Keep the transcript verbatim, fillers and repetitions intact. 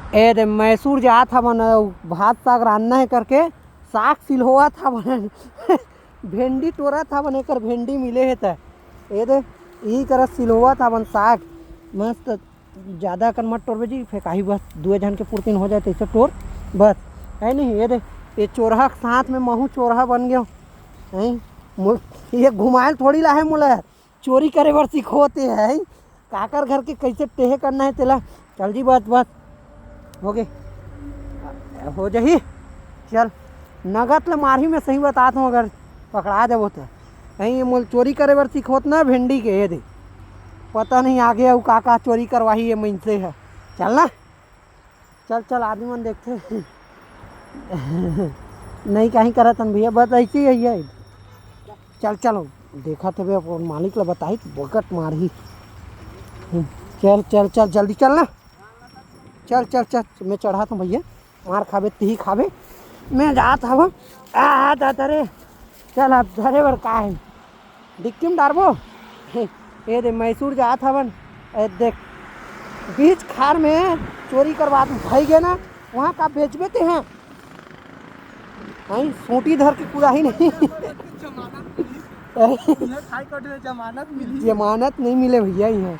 ए दे, मैसूर जात हवन, अउ भात साग रांधना हे करके साग सिलहोवत हवन। भेंडी टोरत हवन, एकर भेंडी मिले हे त। ए दे, इही करा सिलहोवत हवन साग। मस्त, जादा अकन मत टोरबे जी, फेकाही बस, दुए झन के पुरतिन हो जाए तइसे टोर, बस। हे नहीं, ए दे, ए चोरहा के साथ में महूँ चोरहा बन गेंव। हैं? मो-, ये घुमायल थोड़ी लाहे मोला, चोरी करे बर सिखोते हैं। काकर घर के कइसे टेहे करना हे तेला। चल जी, बस, बस। हो गे। हो जाही। चल। नगद ले मारही, मैं सही बतात हूँ, अगर पकड़ा जाबो त। कहीं ये मोल चोरी करे बर सिखोत ना भेंडी के, ये दे। पता नहीं आगे अउ का, का चोरी करवाही ये मइनसे ह। चल ना। चल, चल, आदमी मन देखथे। नहीं, कहीं करत हन भैया, बस ऐसे ही है ये। चल, चल, देखत हबे, अपन मालिक ला बताही त बगत मारही। हम्म, चल, चल, चल, जल्दी चल ना। चल, चल, चल, मैं चढ़ात हूँ भैया, मार खाबे, तिही खाबे, मैं जात हव। आ, आ, दादा रे, चल, अब धरे बर का है, डिक्की में डारबो। हे, ये दे, मैसूर जात हवन, ए, देख, बीच खार में चोरी करवा भाई गए ना, वहाँ का बेचबे ते हैं? भाई, सूटी धर के कुदाही नहीं। जमानत मिली। उन्हें हाई कोर्ट में जमानत मिली। जमानत नहीं मिले भैया यहाँ।